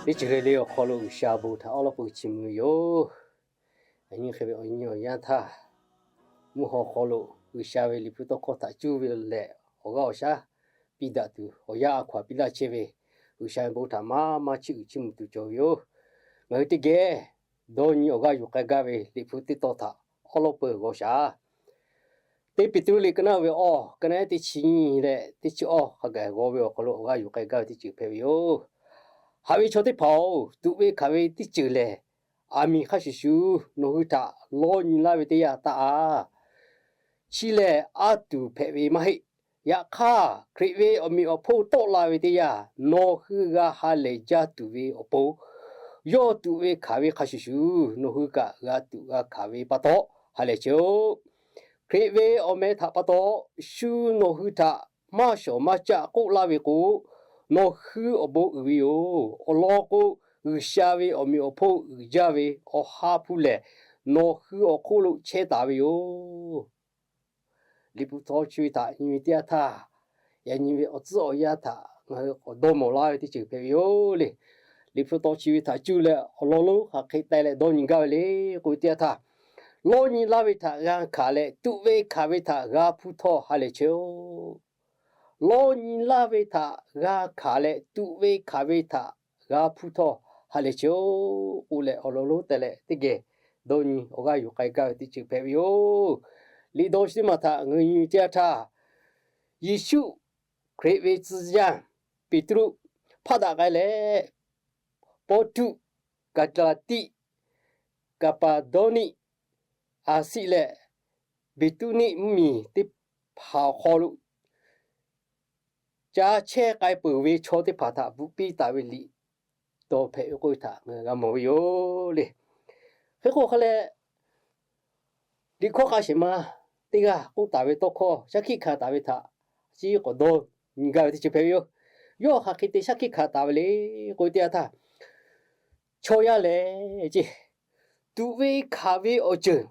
Teˇ ceuˬ le le awˬ hk'aw lo G'uiˬsha bon htaꞈ awˉ lawˉ peuˬ chiˇ mvuh ve yoˬ. Yaꞈ nyi hk'e ve awˬ nyi awˬ yanˇ htaˇ, mvuhˇ haw hk'aw lo G'uiˬsha ve Liꞈ hpu tawˇ hkawˇ htaꞈ cuˇ ve lehˬ, awˬ g'aˇ awˬ shaˉ piˇ daꞈ tuˬ awˬ yanˇ a hkaw aˬ piˇ laˇ chehˇ ve G'uiˬsha ve bon htaꞈ maˇ maˇ chiˇ uiˍ chiˇ mvuh tuˬ cawˬ ve yoˬ. Ngaˬ hui teˇ geh dawˇ nyi awˬ g'aˇ yuˬ k'ai gaˇ ve Liꞈ hpu teˇ tawn htaꞈ awˉ lawˉ peuˬ g'aw shaˍ. Teˇ Peˍtruˆ liꞈ ka naˆ ve awˇ, ka naˆ teˇ chi nyiˇ leh teˇ chi awˇ hk'a gaˬ g'aw ve awˬ hk'aw lo awˬ g'aˇ yuˬ k'ai gaˇ ve teˇ ceuˬ hpehꞈ ve yoˬ. Haꞈ ve chaw teˇ hpaˍ-oˬ, tuꞈ ve hkanˍ ve teˇ ceuˬ lehˬ, aˬ miˍ hk'a shuˍ shuˍ nawˬ hui htaꞈ lawˇ nyi laˇ ve teˇ yanˇ taˇ a. Chi lehˬ, a tuˬ hpehꞈ ve maˇ heˆ. Yaꞈ hk'aˇ, Hkriꞈ ve awˬ meꞈ awˬ hponˇ tawˆ la ve teˇ yanˇ, nawˬ hui g'a ha lehˬ jaˇ tuˬ ve awˬ pon, yawˇ tuꞈ ve hkanˍ ve hk'a shuˍ shuˍ nawˬ hui kaꞈ g'a tuꞈ g'a hkanˍ ve pa taw ha lehˬ chehˇ-oˆ. Hkriꞈ ve awˬ meh htaꞈ pa taw shu nawˬ hui htaꞈ maˇ shawˍ maˇ caˆ k'oˆ laˇ ve k'o, nawˬ hui awˬ bon uiˍ ve yoˬ. Awˬ lawn k'o, G'uiˬsha ve awˬ meꞈ awˬ hponˇ uiˍ jaˇ ve awˬ ha hpu lehˬ, nawˬ hui awˬ hk'oˆ lo chehˇ taˍ ve yoˬ. Liꞈ hpu tawˇ chi ve htaꞈ nyi ve teˇ yanˇ htaˇ, yaꞈ nyi ve awˬ tcuhˉ awˬ yanˇ htaꞈ ngaˬ hui k'awꞈ dawˇ mawˬ laˇ ve teˇ ceuˬ hpehꞈ ve yoˬ le. Liꞈ hpu tawˇ chi ve htaꞈ cuˇ leh awˬ lawn lonˉ hk'aˬ hk'e teh leh dawˇ nyi gaˇ ve le k'oˆ ve teˇ yanˇ htaˇ, lawˇ nyi laˇ ve htaꞈ g'a hkanˍ leh tuꞈ ve hkanˍ ve htaꞈ g'a hpuˇ htawˇ ha lehˬ chehˇ-oˆ. Lawˇ nyi laˇ ve htaꞈ g'a hkanˍ leh tuꞈ ve hkanˍ ve htaꞈ g'a hpuˇ htawˇ ha lehˬ chehˇ-oˆ k'oˆ leh awˬ lawn lonˉ teh leh teˇ geh dawˇ nyi awˬ g'aˇ yuˬ k'ai gaˇ ve teˇ ceuˬ hpehꞈ ve yoˬ. Liꞈ dawˇ chi teˇ maˬ htaꞈ ngaˬ hui nyi ve teˇ yanˇ htaˇ, Yeˍsuˆ Hkriꞈ ve tcuh yaˇ Peˍtruˆ hpaˆ daꞈ k'ai leh, Pawˇtuˆ, Kaˍlaˍtiˆ, Kaˍpaˍdawˇniˆ, Aˍsiˆ leh Beˍtuˇniˆ mvuhˇmiˬ teˇ hpaˍ awˬ hk'aw lo ca chehˇ k'ai peuˬ ve chaw teˇ hpaˍ htaꞈ bvuhꞈ piˇ taˍ ve liꞈ dawˇ hpehꞈ ve k'oˆ ve htaꞈ ngaˬ g'a mawˬ ve yoˬ le. Hk'e k'o hk'a leh, liꞈ hkawˇ k'a shehˍ ma teˇ g'aˇ k'oˆ taˍ ve tawˇ hkawˇ shaˉ hkiˆ hkanˍ taˍ ve htaꞈ chi k'awꞈ dawˇ nyi gaˇ ve teˇ ceuˬ hpehꞈ ve yoˬ. Yawˇ hk'aˬ hk'e te shaˉ hkiˆ hkanˍ taˍ ve le k'oˆ ve teˇ yanˇ htaˇ, chaw yaˇ lehˬ, tuꞈ ve hkanˍ ve awˬ ceuˬ,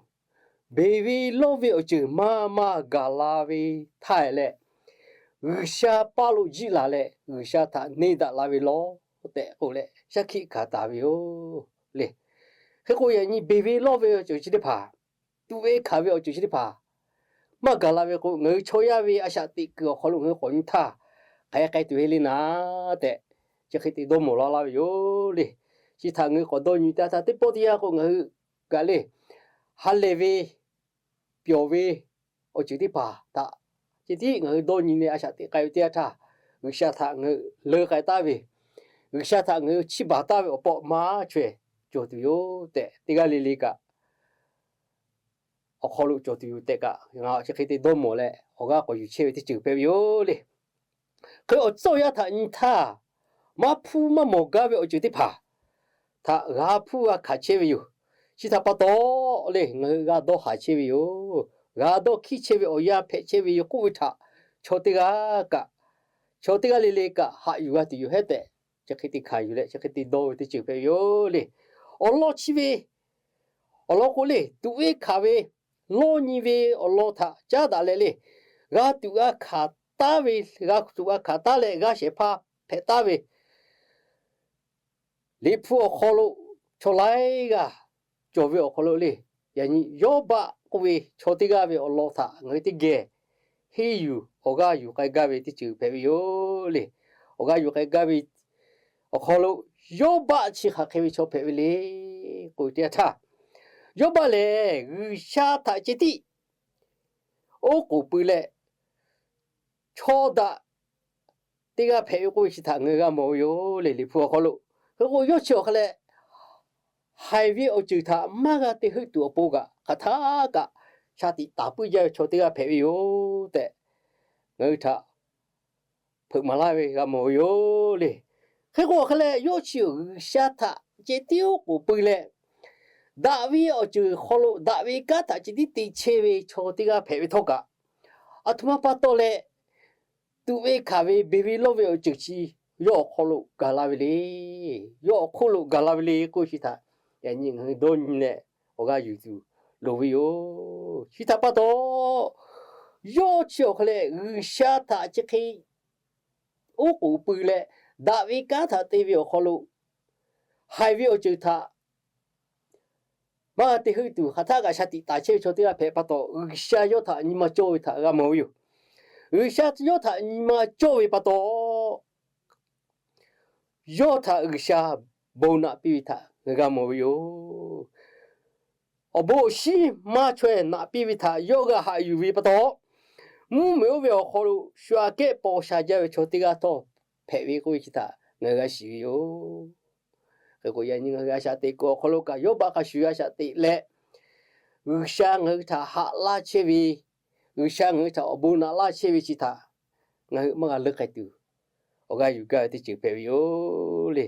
beˬ ve lawˇ ve awˬ ceuˬ maˇ maˇ gaˬ la ve htaˇ leh, G'uiˬsha paˇ lo jiˆ laˬ leh G'uiˬsha htaꞈ neˇ daꞈ la ve lawˬ tehꞈ k'oˆ leh shaˉ hkiˆ hkanˍ taˍ ve yoˬ le. Hk'e k'o, yaꞈ nyi beˬ ve lawˇ ve awˬ ceuˬ chi teˇ hpaˍ, tuꞈ ve hkanˍ ve awˬ ceuˬ chi teˇ hpaˍ maˇ gaˬ la ve k'o, ngaˬ hui chaw yaˇ ve a shaꞈ teꞈ kuiˬ awˬ hk'aw lo ngaˬ hui k'awꞈ nyi htaˇ, hk'aˬ hk'e k'ai tuˬ ve le naˍ tehꞈ, chi hk'e te dawˇ mawˬ laˇ laˇ ve yoˬ le. Chi htaꞈ ngaˬ hui k'awꞈ dawˇ nyi teˇ yanˇ htaˇ, teˇ pawˆ teˇ yanˇ k'o ngaˬ hui kaꞈ le, ha lehˬ ve, pyawˬ ve awˬ ceuˬ teˇ hpaˍ htaꞈ ceh tiˉ ngaˬ hui dawˇ nyi leh a shaꞈ teꞈ k'ai ve teˇ yanˇ htaˇ, G'uiˬsha htaꞈ ngaˬ hui leu k'ai taˉ ve, G'uiˬsha htaꞈ ngaˬ hui chiˇ baˬ taˉ ve awˬ pawˆ maˇ chaweh cawˬ tuˬ yoˬ tehꞈ, teˇ g'aˇ le le kaꞈ awˬ hk'aw lo cawˬ tuˬ yoˬ tehꞈ kaꞈ, ngaˬ chi hk'e te dawˇ mawˬ leh awˬ g'aˇ k'awꞈ yuˬ chehˇ ve teˇ ceuˬ hpehꞈ ve yoˬ le. Hk'e awˬ tcuhˉ awˬ yanˇ htaꞈ nyi htaˇ, maˇ hpuˇ maˇ mawˬ gaˇ ve awˬ ceuˬ teˇ hpaˍ htaꞈ g'a hpuˇ g'a hkanˍ chehˇ ve yoˬ. Chi htaꞈ pa taw le, ngaˬ hui g'a dawˇ haˍ chehˇ ve yoˬ. G'a dawˇ hkiˇ chehˇ ve awˬ yanˇ hpehꞈ chehˇ ve yoˬ k'oˆ ve htaꞈ chaw teˇ g'aˇ kaꞈ, chaw teˇ g'aˇ le le kaꞈ haꞈ yuˬ g'a tuˬ yoˬ hehˉ tehꞈ, chi hk'e te hkanˍ yuˬ leh chi hk'e te dawˇ ve teˇ ceuˬ hpehꞈ ve yoˬ le. Awˬ lawn chi ve, awˬ lawn k'o le, tuꞈ ve hkanˍ ve, lawˇ nyi ve awˬ lawn htaꞈ caˉ daꞈ leh le, g'a tuꞈ g'a hkanˍ taˉ ve, g'a tuꞈ g'a hkanˍ taˉ leh g'a shehˍ hpaˇ hpehꞈ taˉ ve Liꞈ hpu awˬ hk'aw lo chaw laiˉ g'aˇ cawˬ ve awˬ hk'aw lo le, yaꞈ nyi Yawˇbaˆ k'oˆ ve chaw teˇ g'aˇ ve awˬ lawn htaꞈ ngaˬ hui teˇ geh henˇ yuˬ awˬ g'aˇ yuˬ k'ai gaˇ ve teˇ ceuˬ hpehꞈ ve yoˬ le. Awˬ g'aˇ yuˬ k'ai gaˇ ve awˬ hk'aw lo Yawˇbaˆ chi hk'aˬ hk'e ve chaw hpehꞈ ve le k'oˆ ve teˇ yanˇ htaˇ, Yawˇbaˆ lehˬ G'uiˬsha htaꞈ ceh tiˉ oˉ k'oˍ pui leh chaw daꞈ teˇ g'aˇ hpehꞈ ve k'oˆ ve chi htaꞈ ngaˬ hui g'a mawˬ ve yoˬ le. Liꞈ hpu awˬ hk'aw lo hk'e k'o, yawˇ chi awˬ hk'a leh haiˬ ve awˬ ceuˬ htaꞈ maˇ g'a te heuˆ tuˬ awˬ pon kaꞈ, hk'aˬ htaˇ kaꞈ shaˍ tiꞈ taˍ puiˉ jaˇ ve chaw teˇ g'aˇ hpehꞈ ve yoˬ tehꞈ, ngaˬ hui htaꞈ hpeuꞈ maˍ laˇ ve g'a mawˬ ve yoˬ le. Hk'e k'o, awˬ hk'a leh yawˇ chi G'uiˬsha htaꞈ ceh tiˉ oˉ k'oˍ pui leh, daꞈ ve awˬ ceuˬ hk'aw lo daꞈ ve kanˉ htaꞈ ceh tiˉ te chehˇ ve chaw teˇ g'aˇ hpehꞈ ve htawˇ kaꞈ, aˬ htoꞈ ma pa taw leh tuꞈ ve hkanˍ ve beˬ ve lawˇ ve awˬ ceuˬ chi yawˇ awˬ hk'aw lo gaˬ la ve le. Yawˇ awˬ hk'oˆ lo gaˬ la ve le k'oˆ ve chi htaꞈ yaꞈ nyi ngaˬ hui dawˇ nyi leh awˬ g'aˇ yuˬ tuˬ loˍ ve yoˬ. Chi htaꞈ pa taw, yawˇ chi awˬ hk'a leh G'uiˬsha htaꞈ chi hk'e oˉ k'oˍ pui leh, daꞈ ve kanˉ htaꞈ te ve awˬ hk'aw lo haiˬ ve awˬ ceuˬ htaꞈ maˇ te heuˆ tuˬ, hk'aˬ htaˆ kaꞈ shaˍ tiꞈ taˍ chehˇ ve chaw teˇ g'aˇ hpehꞈ pa taw, G'uiˬsha yawˇ htaꞈ nyi ma cawˇ ve htaꞈ g'a mawˬ ve yoˬ. G'uiˬsha yawˇ htaꞈ nyi ma cawˇ ve pa taw, yawˇ htaꞈ G'uiˬsha bon naꞈ piˇ ve htaꞈ g'a mawˬ ve yoˬ. Awˬ bon awˬ shinˉ maˇ chaweh naꞈ piˇ ve htaꞈ yawˇ g'a haꞈ yuˬ ve pa taw, mvuhˇmiˬ oˇ ve awˬ hk'aw lo shu aꞈ kehˉ paw sha jaˇ ve chaw teˇ g'aˇ htawˇ hpehꞈ ve k'oˆ ve chi htaꞈ ngaˬ hui g'a shiˍ ve yoˬ. Hk'e k'o, yaꞈ nyi ngaˬ hui a shaꞈ teꞈ kuiˬ awˬ hk'aw lo kaꞈ, Yawˇbaˆ hk'a shuˍ a shaꞈ teꞈ leh, G'uiˬsha ngaˬ hui htaꞈ haꞈ laˇ chehˇ ve, G'uiˬsha ngaˬ hui htaꞈ awˬ bon naꞈ laˇ chehˇ ve chi htaꞈ ngaˬ hui maˇ g'a leuˉ k'ai tuˬ, awˬ g'aˇ yuˬ gaˇ ve teˇ ceuˬ hpehꞈ ve yoˬ le.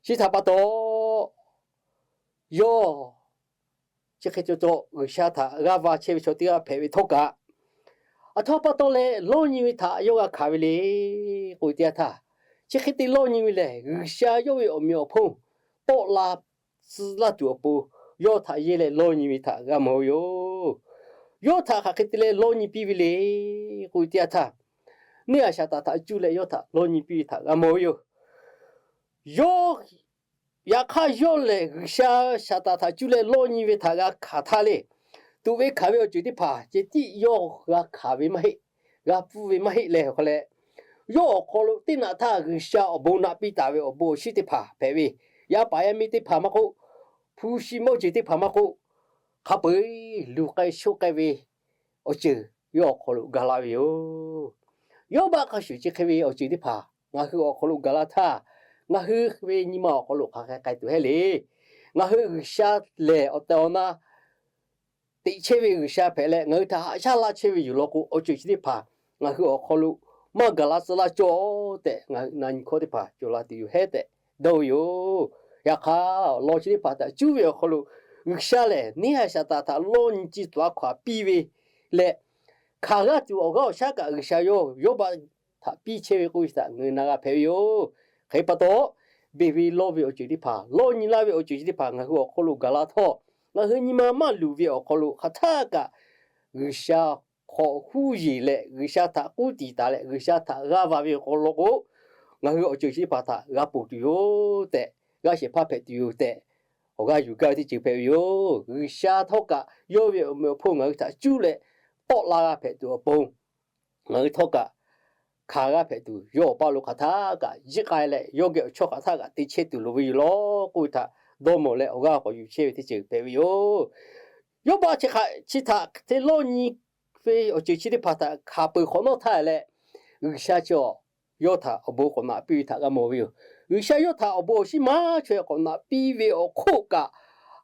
Chi htaꞈ pa taw, yawˇ chi hk'e cawˬ cawˬ G'uiˬsha htaꞈ g'aˇ va chehˇ ve chaw teˇ g'aˇ hpehꞈ ve htawˇ kaꞈ, aˬ htoꞈ pa taw leh lawˇ nyi ve htaꞈ yawˇ g'a hkanˍ ve le k'oˆ ve teˇ yanˇ htaˇ, chi hk'e te lawˇ nyi ve lehˬ, G'uiˬsha yawˇ ve awˬ meꞈ awˬ hponˇ tawˆ la tcuh laˇ tuˬ awˬ pon, yawˇ htaꞈ yehˇ leh lawˇ nyi ve htaꞈ g'a mawˬ ve yoˬ. Yawˇ htaꞈ hk'aˬ hk'e te leh lawˇ nyi piˇ ve le k'oˆ ve teˇ yanˇ htaˇ, neˇ haiˬ Saˍtanˍ htaꞈ cuˇ leh yawˇ htaꞈ lawˇ nyi piˇ ve htaꞈ g'a mawˬ ve yoˬ. Yawˇ, yaꞈ hk'aˇ yawˇ lehˬ G'uiˬsha Saˍtanˍ htaꞈ cuˇ leh lawˇ nyi ve htaꞈ g'a hkanˍ htaˇ le, tuꞈ ve hkanˍ ve awˬ ceuˬ teˇ hpaˍ ceh tiˉ yawˇ g'a hkanˍ ve maˇ heˆ, g'a pfuhˇ ve maˇ heˆ leh awˬ hk'aw leh, yawˇ awˬ hk'aw lo teˇ naꞈ htaˇ G'uiˬsha awˬ bon naꞈ piˇ taˍ ve awˬ bon awˬ shinˉ teˇ hpaˍ hpehꞈ ve, yaˇ paˍ yaˇ miˇ teˇ hpaˍ maˇ k'oˆ, hpu shi mawˇ ceuˬ teˇ hpaˍ maˇ k'oˆ, hk'a peu-eˬ luˬ k'ai shoˆ k'ai ve awˬ ceuˬ yawˇ awˬ hk'aw lo gaˬ la ve yoˬ. Yawˇbaˆ hk'a shuˍ chi hk'e ve awˬ ceuˬ teˇ hpaˍ ngaˬ hui awˬ hk'aw lo gaˬ la htaˇ, ngaˬ hui ve nyi ma awˬ hk'aw lo hk'aˬ hk'e k'ai tuˬ hehˉ le. Ngaˬ hui G'uiˬsha lehˬ awˬ tehˬ awˬ na teꞈ chehˇ ve G'uiˬsha hpehꞈ leh, ngaˬ hui htaꞈ haꞈ shaˉ laˇ chehˇ ve yoˬ law k'o, awˬ ceuˬ chi teˇ hpaˍ ngaˬ hui awˬ hk'aw lo maˇ gaˬ la tcuh laˇ cawˇ tehꞈ, ngaˬ hui na nyi hkawˇ teˇ hpaˍ cawˬ la tuˬ yoˬ hehˉ tehꞈ dawˇ ve yoˬ. Yaꞈ hk'aˇ, awˬ lawn chi teˇ hpaˍ htaꞈ cuˉ ve awˬ hk'aw lo, G'uiˬsha lehˬ neˇ haiˬ Saˍtanˍ htaꞈ lawˇ nyi ciˇ tuˬ a hkaw aˬ piˇ ve leh, hkanˍ g'aˇ tuˬ awˬ g'aˇ awˬ shaˉ kaꞈ G'uiˬsha yawˇ Yawˇbaˆ htaꞈ piˇ chehˇ ve k'oˆ ve chi htaꞈ ngaˬ hui na g'a hpehꞈ ve yoˬ. Hk'e pa taw, beˬ ve lawˇ ve awˬ ceuˬ teˇ hpaˍ, lawˇ nyi laˇ ve awˬ ceuˬ chi teˇ hpaˍ ngaˬ hui awˬ hk'aw lo gaˬ la htawˇ, ngaˬ hui nyi ma maˇ luˬ ve awˬ hk'aw lo hk'aˬ htaˆ kaꞈ G'uiˬsha hk'awꞈ huˉ yeˬ leh G'uiˬsha htaꞈ k'uˉ tiˍ taˍ leh G'uiˬsha htaꞈ g'aˇ va ve awˬ hk'aw lo k'o, ngaˬ hui awˬ ceuˬ chi teˇ hpaˍ htaꞈ g'a ponˬ tuˬ yoˬ tehꞈ, g'aˇ shehˍ hpaˇ hpehꞈ tuˬ yoˬ tehꞈ, awˬ g'aˇ yuˬ gaˇ ve teˇ ceuˬ hpehꞈ ve yoˬ. G'uiˬsha htawˇ kaꞈ yawˇ ve awˬ meꞈ awˬ hponˇ ngaˬ hui htaꞈ cuˇ leh tawˆ la g'a hpehꞈ tuˬ awˬ pon, ngaˬ hui htawˇ kaꞈ hkanˍ g'a hpehꞈ tuˬ, yawˇ awˬ paˇ lo hk'aˬ htaˆ kaꞈ jiˆ k'ai leh, yawˇ geh awˬ chawˇ hk'aˬ htaˆ kaꞈ te chehˇ tuˬ loˍ ve yoˬ law k'oˆ ve htaꞈ dawˇ mawˬ leh awˬ g'aˇ k'awꞈ yuˬ chehˇ ve teˇ ceuˬ hpehꞈ ve yoˬ. Yawˇbaˆ chi hk'aˬ chi htaꞈ te lawˇ nyi ve awˬ ceuˬ chi teˇ hpaˍ htaꞈ hkanˍ peuˬ hk'awꞈ nawˉ htaˇ leh, G'uiˬsha chi awˬ yawˇ htaꞈ awˬ bon k'awꞈ naꞈ piˇ ve htaꞈ g'a mawˬ ve yoˬ. G'uiˬsha yawˇ htaꞈ awˬ bon awˬ shinˉ maˇ chaweh k'awꞈ naꞈ piˇ ve awˬ hk'oˆ kaꞈ,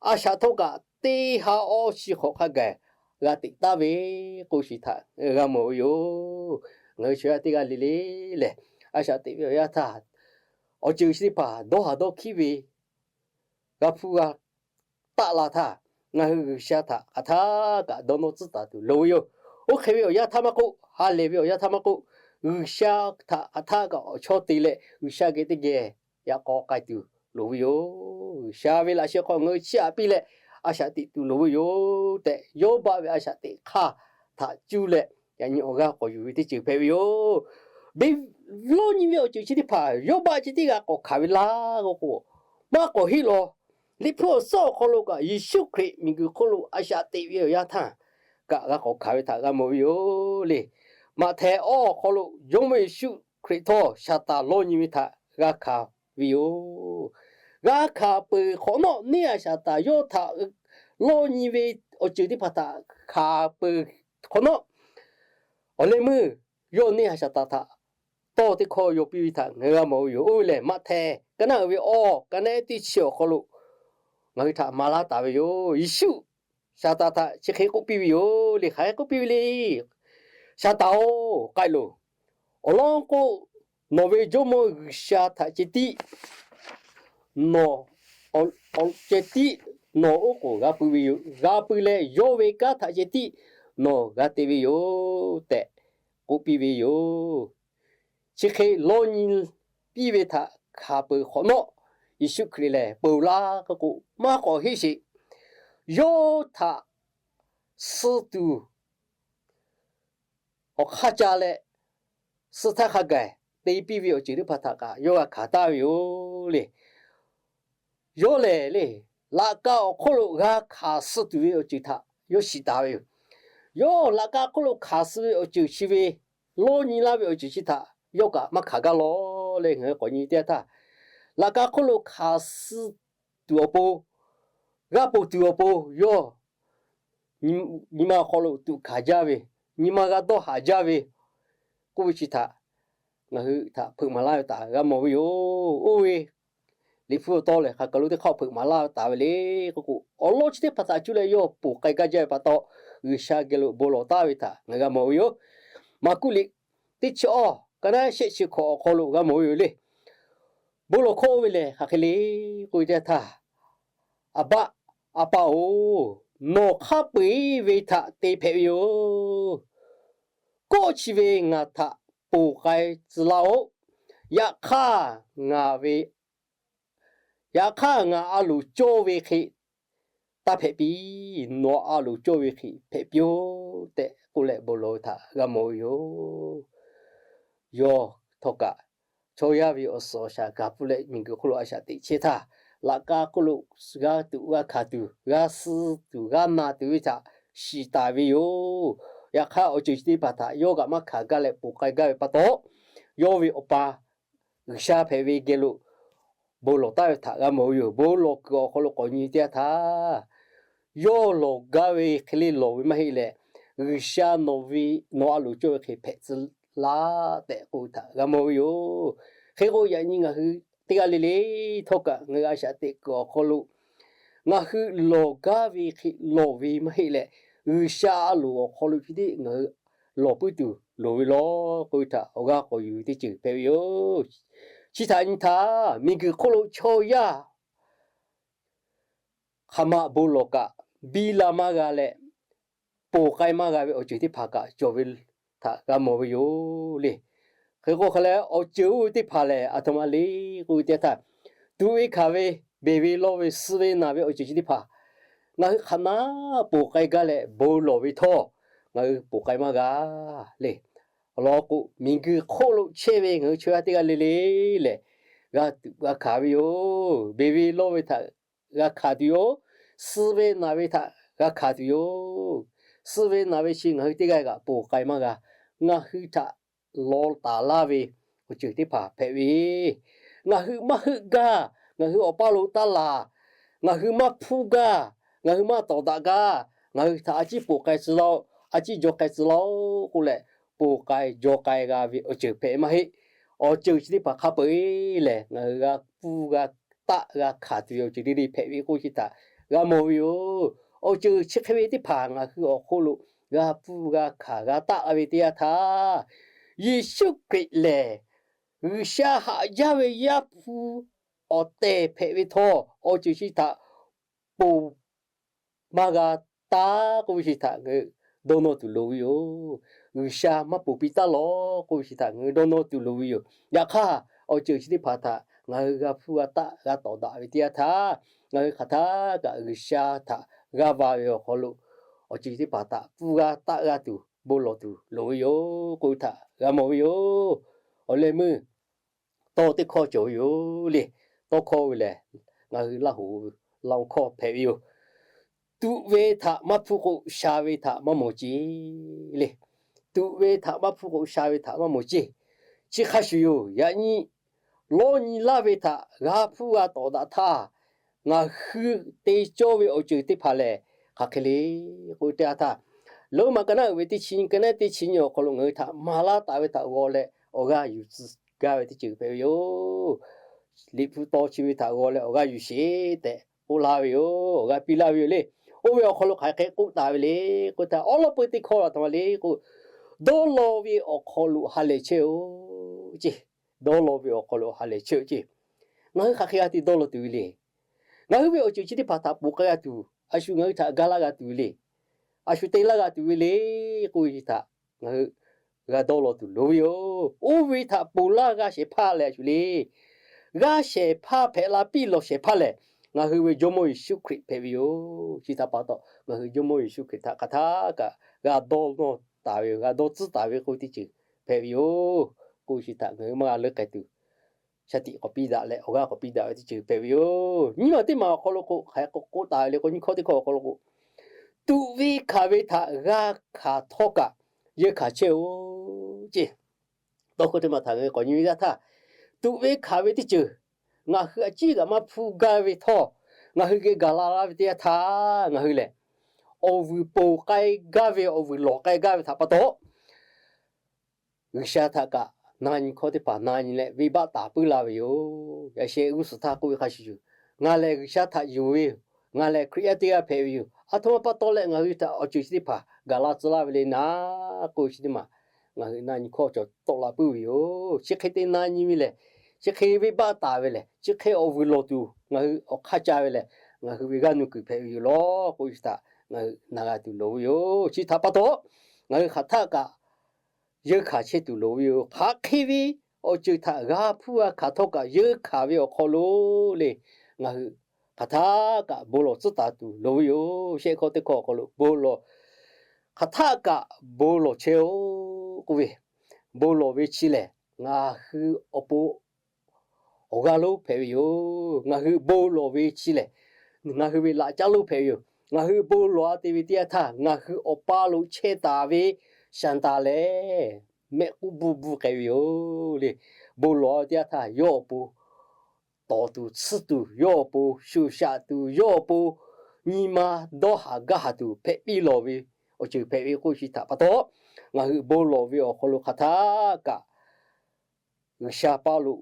a shaꞈ htawˇ kaꞈ teˇ ha awˇ chi hk'awꞈ hk'a gaˬ g'a teꞈ taˍ ve k'oˆ ve chi htaꞈ g'a mawˬ ve yoˬ. Ngaˬ hui chaw yaˇ teˇ g'aˇ le le lehˬ, a shaꞈ teꞈ ve awˬ yanˇ htaˇ, awˬ ceuˬ chi teˇ hpaˍ dawˇ haˍ dawˇ hkiˉ ve g'a hpuˇ g'a taˆ la htaˇ, ngaˬ hui G'uiˬsha htaꞈ hk'aˬ htaˆ kaꞈ dawˇ nawˇ tcuhˉ taˍ tuˬ loˍ ve yoˬ. Oˇ hk'e ve awˬ yanˇ htaˇ maˇ k'oˆ, ha lehˬ ve awˬ yanˇ htaˇ maˇ k'oˆ, G'uiˬsha htaꞈ hk'aˬ htaˆ kaꞈ awˬ chawˇ te leh G'uiˬsha geh teˇ geh yaꞈ k'aw k'ai tuˬ loˍ ve yoˬ. G'uiˬsha ve laꞈ sheh hk'aw ngaˬ hui chiˇ aꞈ piˇ leh a shaꞈ teꞈ tuˬ loˍ ve yoˬ tehꞈ, Yawˇbaˆ ve a shaꞈ teꞈ hk'aˇ htaꞈ cuˇ leh yaꞈ nyi awˬ g'aˇ k'awꞈ yuˬ ve teˇ ceuˬ hpehꞈ ve yoˬ. Beˬ lawˇ nyi ve awˬ ceuˬ chi teˇ hpaˍ Yawˇbaˆ chi teˇ g'aˇ k'awꞈ hkanˍ ve laˇ k'o k'o, maˇ k'awꞈ heˆ law. Liꞈ hpu awˬ suhˉ awˬ hk'aw lo kaꞈ Yeˍsuˆ Hkriꞈ miˬguiˬ hk'oˆ lo a shaꞈ teꞈ ve awˬ yanˇ htaˇ kaꞈ g'a k'awꞈ hkanˍ ve htaꞈ g'a mawˬ ve yoˬ le. Maꞈhtehˍ awˬ hk'aw lo Jawˇmawˇ Yeˍsuˆ Hkriꞈ htawˇ Saˍtanˍ lawˇ nyi ve htaꞈ g'a hkanˍ ve yoˬ. G'a hkanˍ peuˬ hk'awꞈ nawˉ, neˇ haiˬ Saˍtanˍ yawˇ htaꞈ lawˇ nyi ve awˬ ceuˬ teˇ hpaˍ htaꞈ hkanˍ peuˬ hk'awꞈ nawˉ, awˬ leh meuˇ yawˇ neˇ haiˬ Saˍtanˍ htaꞈ tawˇ teˇ hkawˇ yaw piˇ ve htaꞈ ngaˬ hui g'a mawˬ ve yoˬ. Oˇ ve lehˬ, Maꞈhtehˍ ka naˆ uiˍ ve awˬ ka naˆ ehˉ teˇ chi awˬ hk'aw lo ngaˬ hui htaꞈ maˍ laˇ taˍ ve yoˬ. Yeˍsuˆ Saˍtanˍ htaꞈ chi hk'e k'oˆ piˇ ve yoˬ le. Hk'aˬ hk'e k'oˆ piˇ ve le. Saˍtanˍ-oˬ, k'ai loˬ. Awˬ lawn k'o, nawˬ ve Jawˇmawˇ G'uiˬsha htaꞈ ceh tiˉ nawˬ, ceh tiˉ nawˬ oˉ k'oˍ g'a pui ve yoˬ. G'a pui leh, yawˇ ve kanˉ htaꞈ ceh tiˉ nawˬ g'a te ve yoˬ tehꞈ k'oˆ piˇ ve yoˬ. Chi hk'e lawˇ nyi piˇ ve htaꞈ hkanˍ peuˬ hk'awꞈ nawˉ, Yeˍsuˆ Hkriꞈ lehˬ peuˬ laˇ k'oˆ k'o, maˇ k'awꞈ heˆ sheˍ. Yawˇ htaꞈ suh tuˬ awˬ hk'aˇ ca leh, suh htaˇ hk'a gaˬ te piˇ ve awˬ ceuˬ teˇ hpaˍ htaꞈ kaꞈ yawˇ g'a hkanˍ taˍ ve yoˬ le. Yawˇ lehˬ le, laꞈ ka awˬ hk'oˆ lo g'a hkanˍ suh tuˬ ve awˬ ceuˬ htaꞈ yawˇ shiˍ taˍ ve yoˬ. Yawˇ laꞈ ka hk'oˆ lo hkanˍ suh ve awˬ ceuˬ chi ve, lawˇ nyi laˇ ve awˬ ceuˬ chi htaꞈ yawˇ kaꞈ maˇ hkanˍ gaˇ lawˬ leh, ngaˬ hui k'awꞈ nyi teˇ yanˇ htaˇ, laꞈ ka hk'oˆ lo hkanˍ suh tuˬ awˬ pon, g'a ponˬ tuˬ awˬ pon yawˇ nyi ma awˬ hk'aw lo tuꞈ hkanˍ jaˇ ve, nyi ma g'a dawˇ haˍ jaˇ ve k'oˆ ve chi htaꞈ ngaˬ hui htaꞈ hpeuꞈ maˍ laˇ ve htaꞈ g'a mawˬ ve yoˬ. Oˇ ve Liꞈ hpu awˬ taw lehˬ, hk'aˬ kaˬ lo teˇ hk'aˇ hpeuꞈ maˍ laˇ taˍ ve le k'oˆ k'o, awˬ lawn chi teˇ hpaˍ htaꞈ cuˇ leh yawˇ ponˬ k'ai gaˇ jaˇ ve pa taw, G'uiˬsha geh lo bon lawˬ taˍ ve htaꞈ ngaˬ g'a mawˬ ve yoˬ. Maˍkuˆ liꞈ teˇ chi awˇ, ka naˉ shehˆ chi hkawꞈ awˬ hk'aw lo g'a mawˬ ve yoˬ le. Bon lawˬ hkawˇ oˇ ve lehˬ hk'aˬ hk'e le k'oˆ ve teˇ yanˇ htaˇ, A baˆ, A pa-oˬ, nawˬ hk'a peu-eˬ ve htaꞈ te hpehꞈ ve yoˬ. Kawˆ chi ve ngaˬ htaꞈ ponˬ k'ai tcuh laˇ-oˆ. Yaꞈ hk'aˇ ngaˬ ve, yaꞈ hk'aˇ ngaˬ a loˍ cawˇ ve hk'e taˇ hpehꞈ piˇ. Nawˬ a loˍ cawˇ ve hk'e hpehꞈ piˇ-oˆ tehꞈ k'oˆ leh bon lawˬ ve htaꞈ g'a mawˬ ve yoˬ. Yawˇ htawˇ kaꞈ chaw yaˇ ve awˬ suhˍ awˬ shaˍ gaˬ pfuhˇ leh miˬguiˬ hk'oˆ lo a shaꞈ teꞈ chehˇ htaˇ, laꞈ ka hk'oˆ lo g'a tuꞈ g'a hkanˍ tuˬ, g'a suh tuˬ, g'a na tuˬ ve htaꞈ shiˍ taˍ ve yoˬ. Yaꞈ hk'aˇ awˬ ceuˬ chi teˇ hpaˍ htaꞈ yawˇ kaꞈ maˇ hkanˍ gaˇ leh ponˬ k'ai gaˇ ve pa taw, yawˇ ve Awˬ pa G'uiˬsha hpehꞈ ve geh lo bon lawˬ taˍ ve htaꞈ g'a mawˬ ve yoˬ. Bon lawˬ kuiˬ awˬ hk'aw lo k'awꞈ nyi teˇ yanˇ htaˇ, yawˇ lawˬ gaˇ ve hk'e le lawˬ ve maˇ heˆ leh, G'uiˬsha nawˬ ve, nawˬ a loˍ cawˇ ve hk'e hpehꞈ tcuh laˇ tehꞈ k'oˆ ve htaꞈ g'a mawˬ ve yoˬ. Hk'e k'o, yaꞈ nyi ngaˬ hui teˇ g'aˇ le le htawˇ kaꞈ ngaˬ hui a shaꞈ teꞈ kuiˬ awˬ hk'aw lo ngaˬ hui lawˬ gaˇ ve hk'e lawˬ ve maˇ heˆ leh, G'uiˬsha a loˍ awˬ hk'aw lo chi teˇ ngaˬ hui lawˬ puiˉ tuˬ loˍ ve law k'oˆ ve htaꞈ awˬ g'aˇ k'awꞈ yuˬ ve teˇ ceuˬ hpehꞈ ve yoˬ. Chi htaꞈ nyi htaˇ, miˬguiˬ hk'oˆ lo chaw yaˇ hk'aˬ ma bon lawˬ kaꞈ, biˇ la maˇ g'a leh, ponˬ k'ai maˇ g'a ve awˬ ceuˬ teˇ hpaˍ kaꞈ cawˬ ve htaꞈ g'a mawˬ ve yoˬ le. Hk'e k'o hk'a leh, awˬ ceuˬ oˇ ve teˇ hpaˍ lehˬ, a htoꞈ ma le k'oˆ ve teˇ yanˇ htaˇ, tuꞈ ve hkanˍ ve, beˬ ve lawˇ ve, suh ve naˬ ve awˬ ceuˬ chi teˇ hpaˍ ngaˬ hui hk'aˬ ma ponˬ k'ai gaˇ leh bon lawˬ ve htawˇ, ngaˬ hui ponˬ k'ai maˇ g'a le. Awˬ lawn k'o, miˬguiˬ hk'oˆ lo chehˇ ve ngaˬ hui chaw yaˇ teˇ g'aˇ le le lehˬ, g'a tuꞈ g'a hkanˍ ve yoˬ. Beˬ ve lawˇ ve htaꞈ g'a hkanˍ tuˬ yoˬ. Suh ve naˬ ve htaꞈ g'a hkanˍ tuˬ yoˬ. Suh ve naˬ ve chi ngaˬ hui teˇ g'aˇ kaꞈ ponˬ k'ai maˇ g'a. Ngaˬ hui htaꞈ law taˍ laˇ ve awˬ ceuˬ teˇ hpaˍ hpehꞈ ve, ngaˬ hui maˇ heuˆ gaˇ, ngaˬ hui awˬ paˇ lo taˇ laˬ, ngaˬ hui maˇ hpuˇ gaˇ, ngaˬ hui maˇ tawˍ daꞈ gaˇ, ngaˬ hui htaꞈ a ciˉ ponˬ k'ai tcuh laˇ-oˆ, a ciˉ jaw k'ai tcuh laˇ-oˆ k'oˆ leh, ponˬ k'ai jaw k'ai g'a ve awˬ ceuˬ hpehꞈ maˇ heˆ. Awˬ ceuˬ chi teˇ hpaˍ hk'a peu-eˬ lehˬ, ngaˬ hui g'a pfuhˇ g'a taˆ g'a hkanˍ tuˬ ve awˬ ceuˬ le le hpehꞈ ve k'oˆ chi htaꞈ g'a mawˬ ve yoˬ. Awˬ ceuˬ chi hk'e ve teˇ hpaˍ ngaˬ hui awˬ hk'oˆ lo g'a pfuhˇ g'a hkanˍ g'a taˆ ve teˇ yanˇ htaˇ, Yeˍsuˆ Hkriꞈ lehˬ, G'uiˬsha haꞈ jaˇ ve Yaˇ hpu awˬ tehˬ hpehꞈ ve htawˇ, awˬ ceuˬ chi htaꞈ ponˬ maˇ g'a taˆ k'oˆ ve chi htaꞈ ngaˬ hui dawˇ nawˇ tuˬ loˍ ve yoˬ. G'uiˬsha maˇ ponˬ piˇ taˉ lawˬ k'oˆ ve chi htaꞈ ngaˬ hui dawˇ nawˇ tuˬ loˍ ve yoˬ. Yaꞈ hk'aˇ, awˬ ceuˬ chi teˇ hpaˍ htaꞈ ngaˬ hui g'a hpuˇ g'a taˆ g'a tawˍ daꞈ ve teˇ yanˇ htaˇ, ngaˬ hui hk'aˬ htaˇ kaꞈ G'uiˬsha htaꞈ g'aˇ va ve awˬ hk'aw lo awˬ ceuˬ chi teˇ hpaˍ htaꞈ pfuhˇ g'a taˆ g'a tuˬ bon lawˬ tuˬ loˍ ve yoˬ k'oˆ ve htaꞈ g'a mawˬ ve yoˬ. Awˬ leh meuˇ tawˇ teˇ hkawˇ cawˬ ve yoˬ le. Tawˇ hkawˇ ve lehˬ, ngaˬ hui Laˇ hoꞈ Laˇ hkawˇ hpehꞈ ve yoˬ. Tuꞈ ve htaꞈ maˇ hpuˇ k'o, sha ve htaꞈ maˇ mawˬ ceˇ le. Tuꞈ ve htaꞈ maˇ hpuˇ k'o, sha ve htaꞈ maˇ mawˬ ceˇ. Chi hk'a shuˍ yoˬ. Yaꞈ nyi lawˇ nyi laˇ ve htaꞈ g'a hpuˇ g'a tawˍ daꞈ htaˇ, ngaˬ hui te cawˇ ve awˬ ceuˬ teˇ hpaˍ lehˬ, hk'aˬ hk'e le k'oˆ ve teˇ yanˇ htaˇ, Roˉmaꞈ ka naˉ uiˍ ve teˇ chi nyiˇ, ka naˉ teˇ chi nyiˇ awˬ hk'aw lo ngaˬ hui htaꞈ maˍ laˇ taˍ ve htaꞈ g'aw leh awˬ g'aˇ yuˬ tcuh gaˇ ve teˇ ceuˬ hpehꞈ ve yoˬ. Liꞈ hpu taw chi ve htaꞈ g'aw leh awˬ g'aˇ yuˬ sheˍ tehꞈ k'oˆ laˇ ve yoˬ. Awˬ g'aˇ piˇ laˇ ve yoˬ le. Oˇ ve awˬ hk'aw lo hk'aˬ hk'e k'oˆ taˍ ve le k'oˆ htaˇ, awˉ lawˉ peu teˇ hkawˇ la htaꞈ ma le k'o, dawˇ law ve awˬ hk'aw lo ha lehˬ chehˇ-oˆ ceˇ. Dawˇ law ve awˬ hk'aw lo ha lehˬ chehˇ-oˆ ceˇ. Ngaˬ hui hk'aˬ hk'e g'a te dawˇ law tuˬ ve le. Ngaˬ hui ve awˬ ceuˬ chi teˇ hpaˍ htaꞈ ponˬ k'ai g'a tuˬ, a shu ngaˬ hui htaꞈ ga laˇ g'a tuˬ ve le. A shu te laˇ g'a tuˬ ve le k'oˆ ve chi htaꞈ ngaˬ hui g'a dawˇ law tuˬ loˍ ve yoˬ. Oˇ ve htaꞈ ponˬ laˇ g'a shehˍ hpaˇ lehˬ a shu le. G'a shehˍ hpaˇ hpehꞈ la piˇ lawˬ shehˍ hpaˇ lehˬ, ngaˬ hui ve Jawˇmawˇ Yeˍsuˆ Hkriꞈ hpehꞈ ve yoˬ. Chi htaꞈ pa taw, ngaˬ hui Jawˇmawˇ Yeˍsuˆ Hkriꞈ htaꞈ hk'aˬ htaˇ kaꞈ g'a dawˇ nawˇ taˍ ve yoˬ. G'a dawˇ tcuhˉ taˍ ve k'oˆ ve teˇ ceuˬ hpehꞈ ve yoˬ k'oˆ ve chi htaꞈ ngaˬ hui maˇ g'a leuˉ k'ai tuˬ shaˍ tiꞈ k'awꞈ piˇ daꞈ leh awˬ g'aˇ k'awꞈ piˇ daꞈ ve teˇ ceuˬ hpehꞈ ve yoˬ. Nyiˇ maˬ teˇ maˬ awˬ hk'aw lo k'o, hk'aˬ hk'e k'oˆ taˍ ve le k'o, nyiˇ hkawˇ teˇ hkawˇ awˬ hk'aw lo k'o, tuꞈ ve hkanˍ ve htaꞈ g'a hkanˍ htawˇ kaꞈ yeunˇ hkanˍ chehˇ-oˬ ceˇ. Tawˇ hkawˇ teˇ maˬ htaꞈ ngaˬ hui k'awꞈ nyi ve yaˇ htaˇ, tuꞈ ve hkanˍ ve teˇ ceuˬ ngaˬ hui a ciˉ kaꞈ maˇ hpu gaˇ ve htawˇ, ngaˬ hui geh gaˬ la laˇ ve teˇ yanˇ htaˇ, ngaˬ hui lehˬ awˬ vuiˬ ponˬ k'ai gaˇ ve, awˬ vuiˬ lawˬ k'ai gaˇ ve htaꞈ pa taw, G'uiˬsha htaꞈ kaꞈ na nyi hkawˇ teˇ hpaˍ na nyi leh venˇbaˆ taˍ puiˉ laˇ ve yoˬ. Yaꞈ sheh g'uˇ suhˍ htaˇ k'oˆ ve hk'a shuˍ shuˍ, ngaˬ lehˬ G'uiˬsha htaꞈ yonˍ ve yoˬ. Ngaˬ lehˬ Hkriꞈ yaˇ teˇ g'aˇ hpehꞈ ve yoˬ. Aˬ htoꞈ ma pa taw leh ngaˬ hui htaꞈ awˬ ceuˬ chi teˇ hpaˍ gaˬ la tcuh laˇ ve le naˉ k'oˆ ve chi teˇ maˬ, ngaˬ hui na nyi hkawˇ cawˬ tawˆ la puiˉ ve yoˬ. Chi hk'e te na nyi ve lehˬ, chi hk'e venˇbaˆ taˍ ve lehˬ, chi hk'e awˬ vuiˬ lawˬ tuˬ ngaˬ hui awˬ hk'aˇ ca ve lehˬ, ngaˬ hui ve g'aˇ nuˇ kuiˬ hpehꞈ ve yoˬ law k'oˆ ve chi htaꞈ ngaˬ hui na g'a tuˬ loˍ ve yoˬ. Chi htaꞈ pa taw, ngaˬ hui hk'aˬ htaˆ kaꞈ yeunˇ hkanˍ chehˇ tuˬ loˍ ve yoˬ. Hk'aˬ hk'e ve awˬ ceuˬ htaꞈ g'a hpuˇ g'a hkanˍ htawˇ kaꞈ yeunˇ hkanˍ ve awˬ hk'aw lo le, ngaˬ hui hk'aˬ htaˆ kaꞈ bon lawˬ tcuhˉ taˍ tuˬ loˍ ve yoˬ. Shehˆ hkawˇ teˇ hkawˇ awˬ hk'aw lo bon lawˬ, hk'aˬ htaˆ kaꞈ bon lawˬ chehˇ-oˆ k'oˆ ve, bon lawˬ ve chi lehˬ, ngaˬ hui awˬ pon awˬ g'aˇ lonˉ hpehꞈ ve yoˬ. Ngaˬ hui bon lawˬ ve chi lehˬ, ngaˬ hui ve laꞈ caˉ lonˉ hpehꞈ ve yoˬ. Ngaˬ hui bon lawˬ-a te ve teˇ yanˇ htaˇ, ngaˬ hui awˬ pa lo chehˇ taˍ ve Saˍtanˍ lehˬ, mehˆ k'uˉ buˇ buˇ k'ai ve yoˬ le. Bon lawˬ-a ve teˇ yanˇ htaˇ, yawˇ awˬ pon tawˍ tuˬ tsuhˇ tuˬ, yawˇ awˬ pon shuˍ shaꞈ tuˬ, yawˇ awˬ pon nyi ma dawˇ haˍ gaˇ haˍ tuˬ hpehꞈ piˇ lawˬ ve awˬ ceuˬ hpehꞈ ve k'oˆ chi htaꞈ pa taw, ngaˬ hui bon lawˬ ve awˬ hk'aw lo hk'aˬ htaˆ kaꞈ G'uiˬsha paˇ lo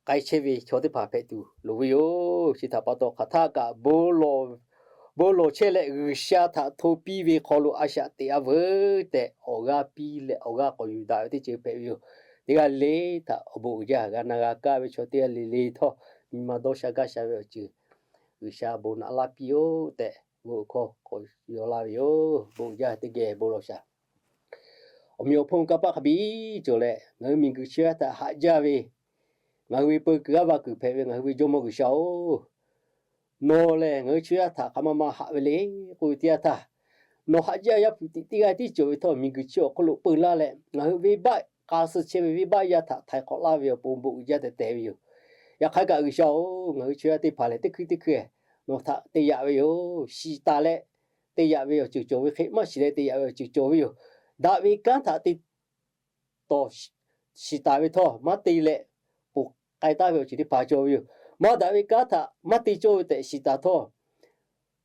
k'ai chehˇ ve chaw teˇ hpaˍ hpehꞈ tuˬ loˍ ve yoˬ. Chi htaꞈ pa taw, hk'aˬ htaˆ kaꞈ bon lawˬ chehˇ leh G'uiˬsha htaꞈ hto piˇ ve hk'aw lo a shaꞈ teꞈ-a veuˬ tehꞈ, awˬ g'aˇ piˇ leh awˬ g'aˇ k'awꞈ yuˬ daꞈ ve teˇ ceuˬ hpehꞈ ve yoˬ. Teˇ g'aˇ le le htaꞈ awˬ bon uiˍ jaˇ g'a na g'a kaˇ ve chaw teˇ g'aˇ le le htawˇ, nyi ma dawˇ sha gaˇ sha ve awˬ ceuˬ G'uiˬsha bon naꞈ laˇ piˇ-oˆ tehꞈ, bon awˬ hkawˇ k'awꞈ yaw laˇ ve yoˬ. Bon uiˍ jaˇ teˇ geh bon lawˬ shaˍ. Awˬ meꞈ awˬ hponˇ kanˇ paˆ hk'a biˇ cawˬ leh, ngaˬ hui miˬguiˬ chi ve htaꞈ haꞈ jaˇ ve, ngaˬ hui ve peu kuiˬ g'aˇ va kuiˬ hpehꞈ ve ngaˬ hui ve Jawˇmawˇ G'uiˬsha-oˬ, nawˬ lehˬ ngaˬ hui chaw yaˇ htaꞈ hk'aˬ ma ma haꞈ ve le k'oˆ ve teˇ yanˇ htaˇ, nawˬ haꞈ jaˇ Yaˇ hpu tiꞈ teˇ g'aˇ tiˉ cawˬ ve htawˇ, miˬguiˬ chi awˬ hk'oˆ lo peu laˇ leh, ngaˬ hui venˇbaˆ k'a suh chehˇ ve venˇbaˆ yaˇ htaꞈ htaiˍ hk'awꞈ laˇ ve awˬ pon bon uiˍ jaˇ tehꞈ tehˬ ve yoˬ. Yaꞈ hk'aˇ kaꞈ G'uiˬsha-oˬ, ngaˬ hui chaw yaˇ teˇ hpaˍ lehˬ, teˇ hkui teˇ hkui nawˬ htaꞈ te yaꞈ ve yoˬ. Shiˍ taˍ leh te yaꞈ ve awˬ ceuˬ cawˬ ve hk'e, maˇ shiˍ leh te yaꞈ ve awˬ ceuˬ cawˬ ve yoˬ. Daꞈ ve kanˉ htaꞈ te tawˍ shiˍ taˍ ve htawˇ, maˇ te leh ponˬ k'ai taˍ ve awˬ ceuˬ teˇ hpaˍ cawˬ ve yoˬ. Maˇ daꞈ ve kanˉ htaꞈ maˇ te cawˇ ve tehꞈ shiˍ taˍ htawˇ,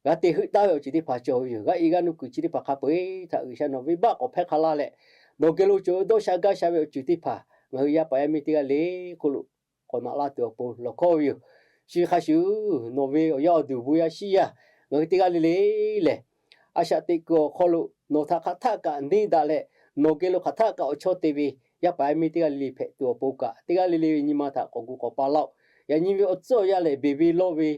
g'a te heuˆ taˍ ve awˬ ceuˬ teˇ hpaˍ cawˬ ve yoˬ. G'a e g'a nuˇ kuiˬ chi teˇ hpaˍ hk'a peu-eˬ htaꞈ G'uiˬsha nawˬ venˇbaˆ k'awꞈ hpehˇ hk'a laˇ leh, nawˬ geh lo cawˬ ve dawˇ sha gaˇ sha ve awˬ ceuˬ teˇ hpaˍ ngaˬ hui yaˇ paˍ yaˇ miˇ teˇ g'aˇ le k'oˆ lo k'awꞈ naꞈ laˇ tuˬ awˬ pon lawˬ hkawˇ ve yoˬ. Chi hk'a shuˍ, nawˬ ve awˬ yaˇ awˬ duˬ bon yaˇ shiˉ yaˇ ngaˬ hui teˇ g'aˇ le le lehˬ, a shaꞈ teꞈ kuiˬ awˬ hk'aw lo nawˬ htaꞈ hk'aˬ htaˆ kaꞈ neˇ daꞈ leh, nawˬ geh lo hk'aˬ htaˆ kaꞈ awˬ chawˇ te ve yaˇ paˍ yaˇ miˇ teˇ g'aˇ le le hpehꞈ tuˬ awˬ pon kaꞈ, teˇ g'aˇ le le ve nyi ma htaꞈ k'awꞈ gu k'awꞈ pa laˇ-oˆ. Yaꞈ nyi ve awˬ tcuhˉ awˬ yanˇ lehˬ, beˬ ve lawˇ ve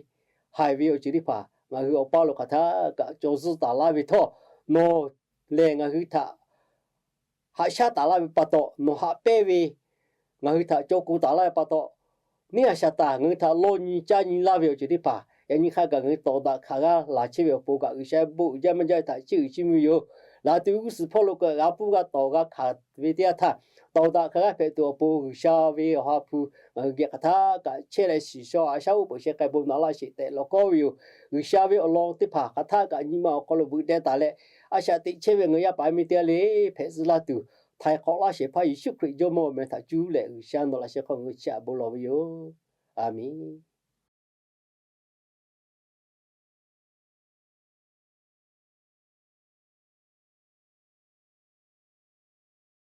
haiˬ ve awˬ ceuˬ teˇ hpaˍ ngaˬ hui awˬ paˇ lo hk'aˬ htaˆ kaꞈ caw zuhˇ taˍ laˇ ve htawˇ, nawˬ lehˬ ngaˬ hui htaꞈ haꞈ shaˉ taˍ laˇ ve pa taw, nawˬ haꞈ pehnˇ ve ngaˬ hui htaꞈ caw ko taˍ laˇ ve pa taw, neˇ a shaˍ taˍ ngaˬ hui htaꞈ lawˇ nyi caˇ nyi laˇ ve awˬ ceuˬ teˇ hpaˍ yaꞈ nyi hk'a gaˬ ngaˬ hui tawˍ daꞈ hkanˍ g'a laˬ chehˇ ve awˬ pon kaꞈ, G'uiˬsha bon uiˍ jaˇ maˇ jaˇ ve htaꞈ chiˇ uiˍ chiˇ mvuh ve yoˬ. Laˬ tuˬ ve g'uˇ suhˍ hpawˇ lo kaꞈ g'a pfuhˇ g'a tawˍ g'a hkanˍ ve teˇ yanˇ htaˇ, tawˍ daꞈ hkanˍ g'a hpehꞈ tuˬ awˬ pon G'uiˬsha ve awˬ ha hpu ngaˬ hui geh hk'aˬ htaˆ kaꞈ chehˇ leh shiˍ shaw a shaˉ oˉ peunˍ sheh k'ai bon naꞈ laˇ sheˍ tehꞈ lawˬ hkawˇ ve yoˬ. G'uiˬsha ve awˬ lawn teˇ hpaˍ hk'aˬ htaˆ kaꞈ nyi ma awˬ hk'aw lo beuꞈ deh taˍ leh, a shaꞈ teꞈ chehˇ ve ngaˬ hui yaˇ paˍ yaˇ miˇ teˇ g'aˇ le hpehꞈ zuhˆ laˇ tuˬ, htaiˍ hk'awꞈ laˇ shehˍ hpaˇ Yeˍsuˆ Hkriꞈ Jawˇmawˇ meh htaꞈ cuˇ leh G'uiˬsha nawˬ laꞈ sheh hk'aw ngaˬ hui chiˇ aꞈ bon lawˬ ve yoˬ. A menˬ.